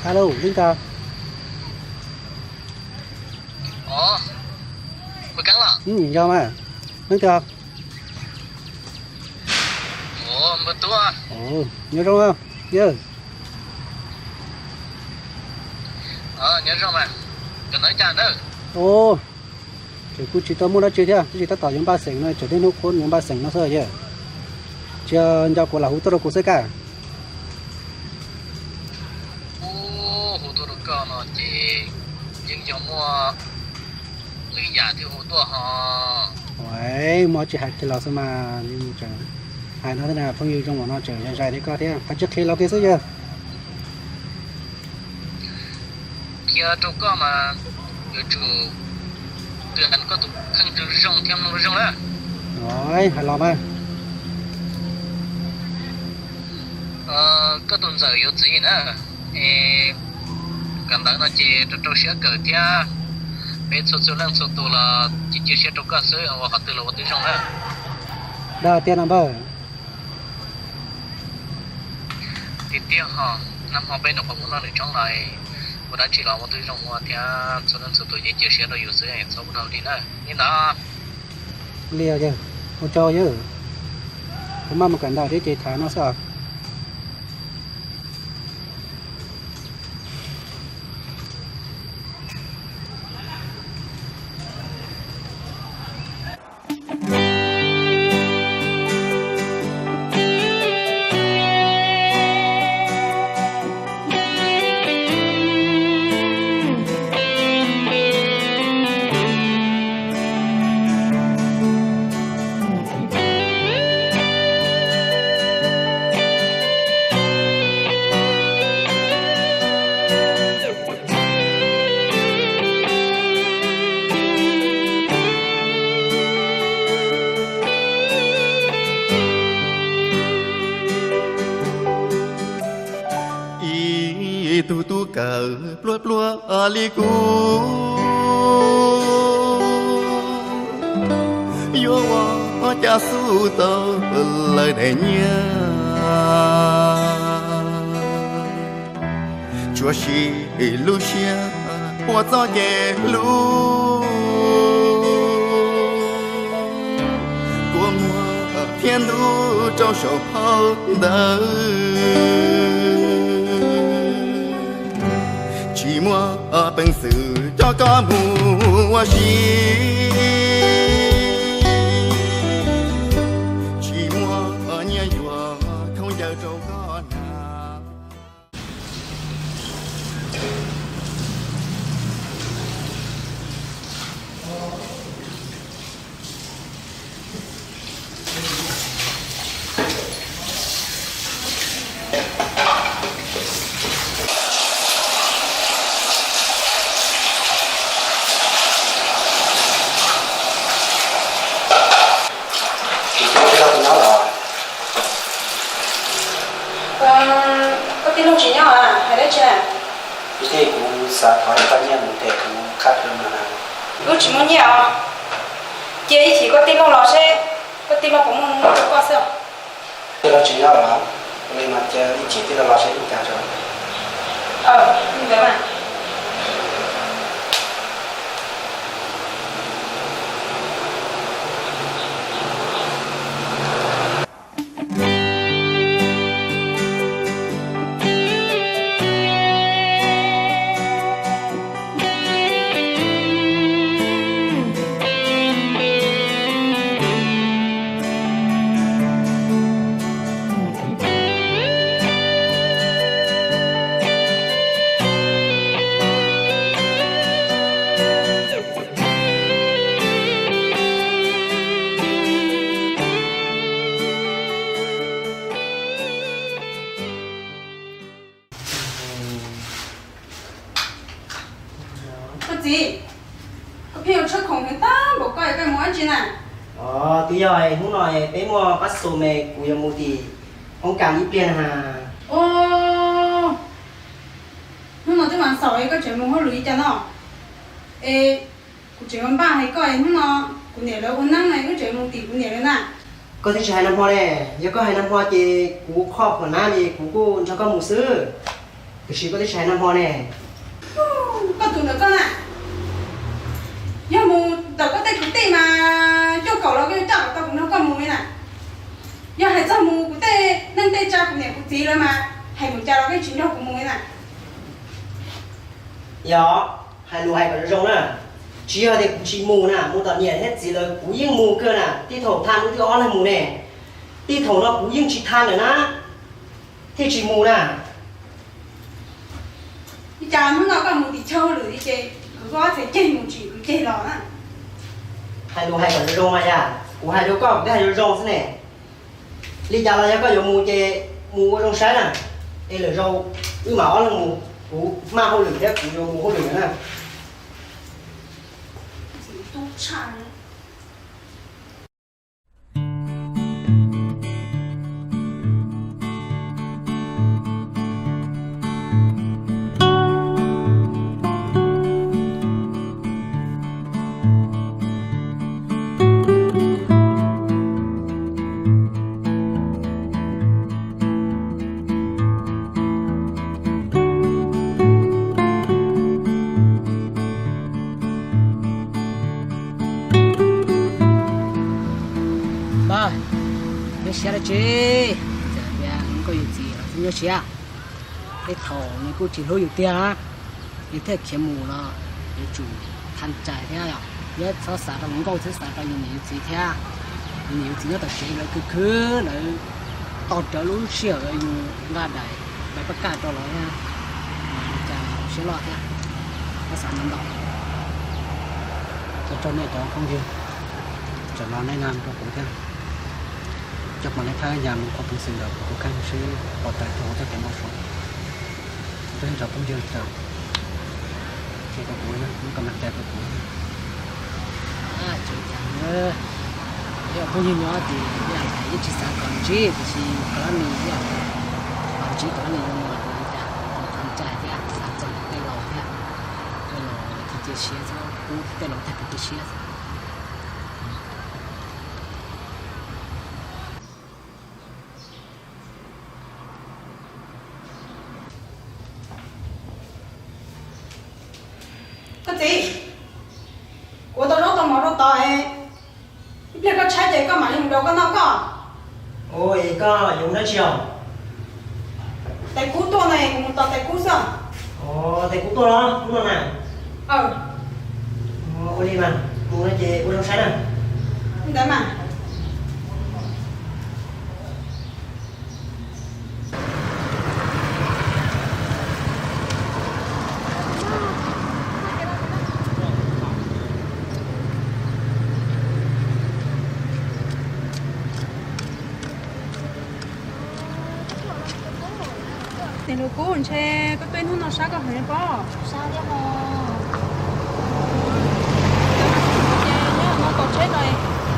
Alo, leej twg? Yog mas, leej twg? Nyob zoo yawg. Tseem kuj tsis tau muaj dab tsi thiab, tab sis tab tom yuav npaj xeem no, tseem niaj hnub qhuav yuav npaj xeem no xwb yawg. Tsis nco kuv los hu tuaj rau kuv xwb kaj. Hu tuaj rau koj no ces yeej yog muaj lwm yam thiaj hu tuaj ho. Ua, muaj tsis hais kiag los xwb mas, tseem hais no thiab na, phooj ywg zoo no tseem zais zais li koj thiab, qhov tsis qhia los kiag xwb yawg. Qhia rau koj mas yuav tsum twv koj tus kheej zoo thiab mloog zoo na. Hais los mas. Koj tus ntxawm yuav txiv na, es kawm ntawv no ces rau rau siab kawm thiab, peb txhua txhua leej txhua tus los cia cia siab rau koj xwb, ua qhov twg los ua twb zoo na. Dag tiag no npawg. Tiag tiag ho, nag hmo peb nyuam qhuav mus noj nws tshoob los, ua dab tsi los ua twb zoo ua thiab, txhua leej txhua tus cia cia siab rau yus xwb, txhob ua dhau li na, li ntawd. Li yawg, ua tsaug yawg. Kuv maj mus kawm ntawv thiab ces tham no xwb os. Ib tug tub kawm pluag pluag li kuv, yuav ua cas xub tau lawv daim nyiaj. Tsuas siv lub siab ua txoj kev hlub, kua muag thiab ntuj rau saum phau ntawv. Tsis muaj peev xwm coj koj mus ua si, tsis muaj nyiaj yuav khaub ncaws rau koj hnav. Koj tij laug tsis nyob, hais dab tsi na? Ib txhij kuv xav thov koj nyiaj mus tes kuv khab plw no na. Wb tsis muaj nyiaj os. Cia ib chim koj tij laug los seb koj tij laug puas muaj mus rau koj xwb. Tij laug tsis nyob los? Ua li mas cia ib chim tij laug los seb ua cas tso. Koj txiv, koj pheej ua tshab khoom heev tag npaum koj es koj mus dab tsi na? Os, twb yog hnub no peb muaj pab xu me kuv yuav mus tim hoob kas ib pliag na. Os, hnub no twb vas xaum es koj tseem mus hauj lwm li cas no? Es kuv tseem yuav npaj hais koj es hnub no kuv niam lawv ua neeb na, wb tseem mus tim kuv niam lawv na. Koj twb tsis hais nag hmo ne, yog koj hais nag hmo ces kuv kho phuam nab ces kuv kuj nrog koj mus xwb. Tiam sis koj twb tsis hais nag hmo ne. Koj tus ntawm koj na, yog mus ntawm koj tej kwv tij mas cuaj kaum los koj yuav coj kom tau kuv nrog koj mus li na. Yog hais txog mus kuv tej neej tej tsa kuv niam kuv txiv lawv mas hais mus cas los koj tsis nrog kuv mus li na. Yog, hais lus hais kom zoo zoo na. Tsis yog tias kuv tsis mus na, mus tom niam thiab txiv lawv kuv yeej mus kawg na, tib thaum thaj wb twb ob leeg mus ne. Tib thaum no kuv yeej tsis thaj lawm na, thiaj tsis mus na. Li cas hnub no koj mus tim chaw hauj lwm li ces kwv koj ob txhais ceg mus tsis kwv ceg los na. Hais lus hais kom zoo zoo mas yam, kuv hais rau koj kuv twb hais zoo zoo xwb ne. Li cas los yog koj yuav mus ces mus ua zoo saib na, es lwm zaus wb mam ob leeg mus, kuv maj hauj lwm thiab kuv yuav mus hauj lwm na. Nyuaj siab dab tsi? Txawm tias nkauj yawg txiv los nyuaj siab. Tej thaum nws kuj tsis hlub yus tiag, yus thiaj khiav mus los yuav tsum tha cai thiab, thiab txhob xav rau nkauj, txhob xav rau yus niam yus txiv thiab. Yus niam yus txiv nyob tom tsev lawv khwv khwv, lawv tos rawv lub sij hawm yus nqa daim npav pab kaj rau lawv thiab. Mas cas siab loj thiab, txhob xav ntau ntau. Ua tsaug nej cov phooj ywg tseem los nej na rau kuv thiab. Coj pom nej thab yas mus qhov peev xwm ntawm kuv tus kheej seb pom tawm tau coj kev mus suav. Ua tsaug nej cov phooj ywg tseem qhia rau kuv, muab comment rau kuv. Yog phooj ywg nyob ces yeej xav kom ntsib, tiam sis kom nws yeej kom ntsib, kom nws zoo los ua li cas, txhob tha cai thiab, xav txog tej laus thiab. Tej laus thiaj cia siab, txhob pub tej laus tag kev cia siab. Koj txiv, kuv tau zaub tau mov rau tod, ib pliag koj tshaib ces koj mam li mus rau koj noj koj. Ua, es koj yuav mus dab tsi os? Tais Kub tuaj no es kuv mus tos Tais Kub xwb. Tais Kub tuaj los hnub no na? Ua li mas, mus no ces ua zoo saib na. Li ntawd mas. Tais Kub, ntshe koj tuaj ib hnub no sab koj heev pob. Ces nyob no tos tsheb no,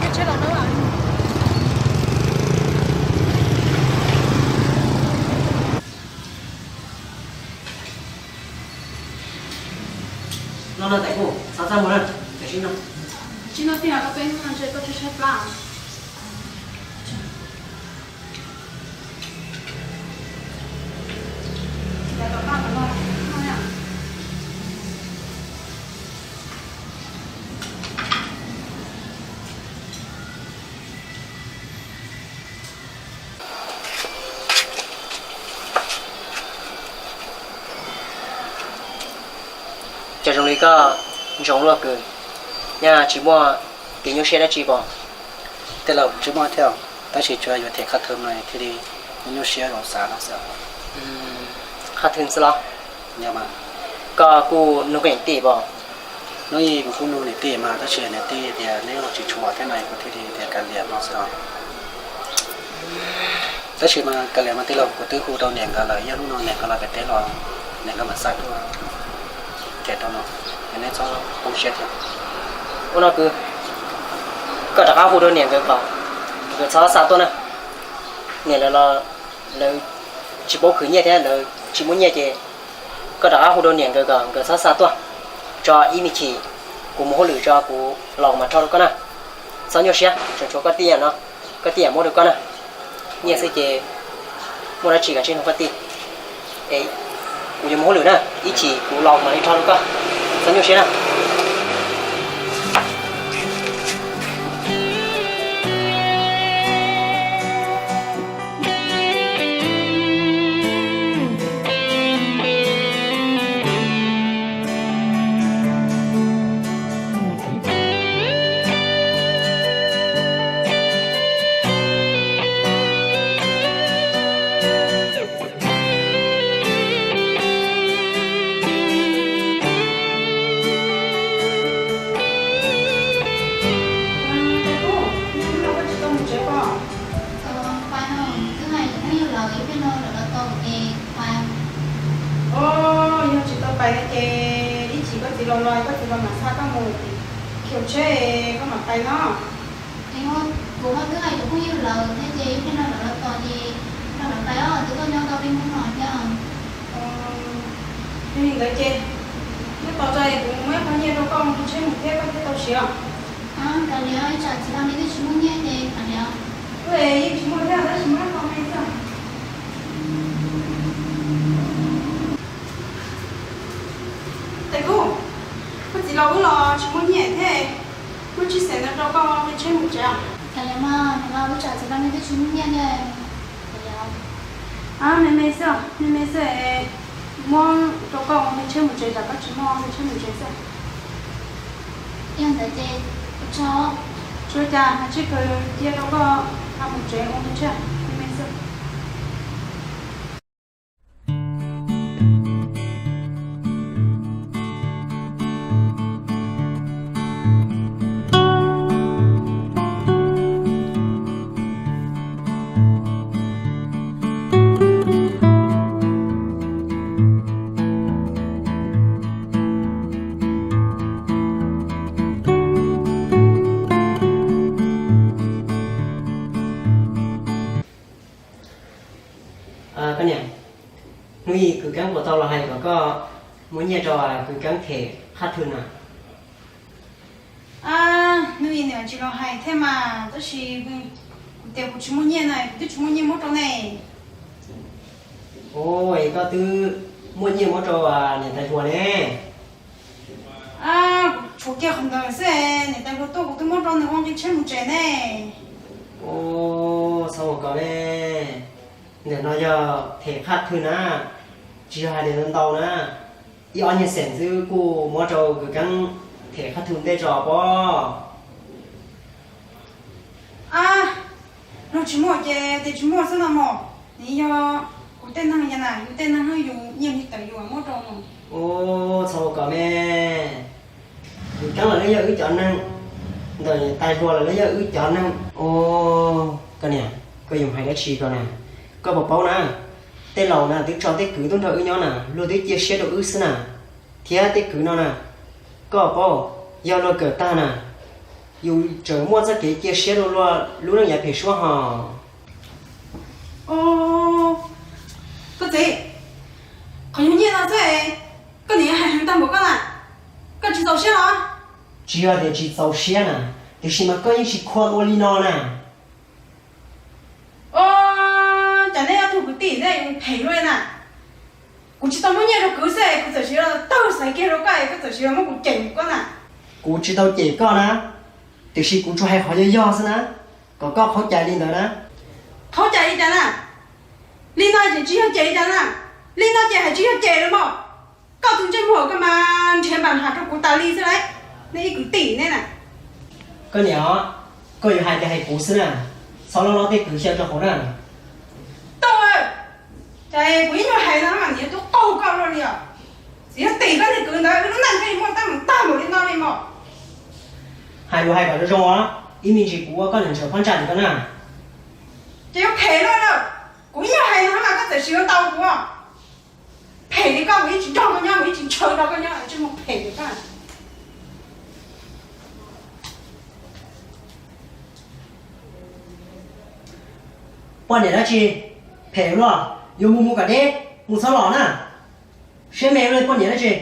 nyob tsheb los na. No no Tais Kub, xav txaj muag na, tam sim no. Tsis no tiag, koj tuaj ib hnub no ntshe koj tshaib tshaib plab. Cas zoo li koj ntsoov luaj kawg, nyaj tsis muaj kev nyuaj siab dab tsi pom? Tej laus tsis muaj thiab, tab sis tsuas yog yuav them qhab thw no thiaj li nyuaj siab zoo xav no xwb. Qhab thw xwb los? Yog mas. Koj kuj nug koj niam tij pom? Hnub ib kuv kuj nug niam tij mas tab sis niam tij tias neb tsis tshua thiab no kuv thiaj li tias kav liam no xwb os. Tab sis mas kav liam mas tij laug, kuv twb hu rau niam nkawd lawm, yog hnub no niam nkawd los pem teb los niam nkawd mam xa tuaj. Ces rau no, neb txhob poob siab thiab. Ua no kwv, koj rov qab hu rau niam nkawd kom nkawd txhob xa tuaj na. Niam lawv los lawv tsis paub khwv nyiaj thiab lawv tsis muaj nyiaj ces koj rov qab hu rau niam nkawd kom nkawd txhob xa tuaj, tso ib me chim kuv mus hauj lwm tso kuv los mas rho rau koj na. Txhob nyuaj siab, tseem tshuav koj tij no, koj tij muab rau koj na. Nyiaj xwb ces muaj dab tsi koj tsij nug koj tij. Es Kuv yuav mus hauj lwm na, ib chim kuv los mam li rho rau koj, txhob nyuaj siab na. Os, yog tsis tau pais no ces ib chim koj txiv los no koj txiv los mam xa koj mus khiaus tsheb, koj mam pais no. Kuv ho twb hais kuv phooj ywg lawm thiab ces ib pliag no lawv los tos ces koj mam pais os, twb tuaj nyob tau peb hnub no thiab. Yog li ntawd ces nyob tos tso es kuv muab ib qho nyiaj rau koj mus nqi tsheb mus thiab koj thiaj tau siv os. Kav liam, ib tsam txiv Lau nej twb tsis muaj nyiaj ces kav liam. Ua yeej tsis muaj thiab tab sis muab ib qho me xwb. Tais Kub, koj txiv Lau wb los tsis muaj nyiaj thiab, muab tsib xees no rau koj nqi tsheb mus tsev os. Kav liam mas, ib tsam txiv Lau nej twb tsis muaj nyiaj thiab. Kav liam. Me me xwb, me me xwb, muab rau koj ua nqi tsheb mus tsev, tsam koj tsis muaj nqi tsheb mus tsev xwb. Yog ntawd ces ua tsaug. Tsuav cas, mas tsib kaus cia rau koj mus tsev ua nqi tsheb, me me xwb. Koj niam, hnub ib Kwv Keeb puas tau los hais kom koj muab nyiaj rau Kwv Keeb them qhab thwm na? Hnub ib nws tsis los hais thiab mas, tab sis kuv tias kuv tsis muaj nyiaj na, kuv twb tsis muaj nyiaj muab rau ne. Ua, es koj twb muaj nyiaj muab rau niam tais hluas ne? Kuv tshuav kiag qhov ntawd xwb, niam tais hluas tuaj kuv twb muab rau nws ua nqi tsheb mus tsev ne. Txhob ua kom ne, ntawm no yog them qhab thwm na, tsis yog hais tias ntau ntau na, ib ob nyiag xees xwb kuj muab rau Kwv Keeb them qhab thwm ntej tso pob. Luag tsis muaj ces tias tsis muaj xwb no mog, nws yog kuv tej neeg yog na, yus tej neeg yus nyiaj li tawm yus muab rau no. Txhob ua kom me, Kwv Keeb los lawv yog wb cov neeg, ntawm tais hluas los lawv yog wb cov neeg. Koj niam, koj yuav hais dab tsi ko na? Koj puas paub na, tej laus na twb tso tej kwv tuaj nrog wb nyob na, luag twb cia siab rau wb xwb na. Thiab tej kwv no na, koj paub, yog luag kawm tag na, yus tseem muaj txoj kev cia siab rau luag lub neej yav phem suab hos. Koj txiv, qhov yog nyiaj no xwb, koj niam hais heev tag npaum koj na, koj tsis txaus siab los? Tsis yog tias tsis txaus siab na, tiam sis mas koj yeej tsis khuam ua li no na. Cas nej ob tug kwv tij nej yuav phem luaj na. Kuv tsis tau muab nyiaj rau kwv xwb, kuv txawm siv tawg xaiv kiag rau koj, koj txawm siv muab kuv cem koj na. Kuv tsis tau cem koj na, tiam sis kuv tsuas hais qhov yog yog xwb na, kom koj qhov cai li ntawd na. Qhov cai li cas na? Li no ces tsis yog cem li cas na? Li no ces hais tsis yog cem los mas. Koj tus ntsej muag koj mas nrhiav npam has rau kuv tas li xwb lauj, nej ib kwv tij neb na. Koj niam, koj yuav hais ces hais kuv xwb na, txhob lob lob tej kwv xyaw rau hauv na. Tau, ces kuv ib nyuag hais no mas nws yuav tuaj qaug koj luaj li os. Txiv yog tim koj niag kwv ntawd, wb lub neej thiaj li muaj teeb meem tag npaum li no li mos. Hais lus hais kom zoo zoo os, ib me ntsis kuv ua koj niam ntxawm phab ntsa tim koj na. Ces yuav phem luaj na, kuv ib nyuag hais no mas koj txawm siv ua tau kuv. Phem li koj, kuv yeej tsis nrog koj nyob, kuv yeej tsis ntshaw nrog koj nyob, ntsej muag phem li koj. Poj niam dab tsi phem luaj, yuav mus mus kom deb, mus txhob los na. Siab me luaj poj niam dab tsi.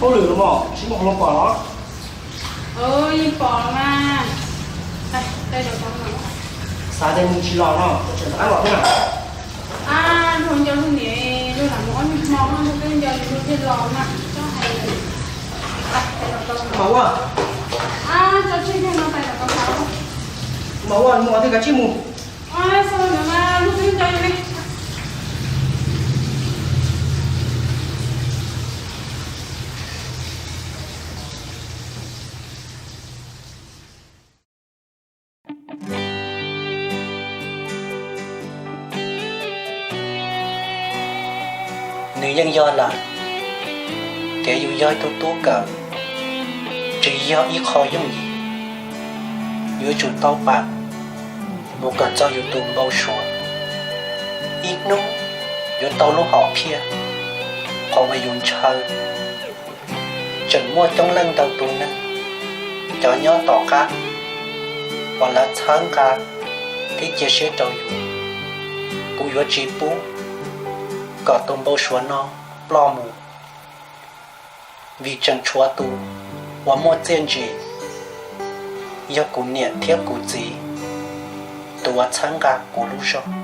Hauj lwm los mas tsis muaj qhov los pom los? Yeej pom los mas. Xav tias nws tsis los no, tseem rov qab los thiab na. Luag nco luag niam, luag lam mus ob nyuag hmo, luag twb nco luag thiaj los na. Tso hais, mas ua, mas ua, mus thiaj kav tsij mus. Nws yeej yog lawm, kev yus yog ib tug tub kawm tsis yog ib qho yooj yim. Yuav tsum tau pam mus kom txog yus tus npau suav. Ib hnub yuav tau lub hom phiaj, qhov uas yus ntshaw. Tseem muaj coob leej ntau tus neeg, cov nyob tom qab uas lawv txhawb nqa thiab cia siab rau yus. Kuv yuav tsis pub kom tus npau suav no ploj mus, vim tseem tshuav tus uas muaj txiaj ntsim, yog kuv niam thiab kuv txiv, tus uas txhawb nqa kuv lub zog.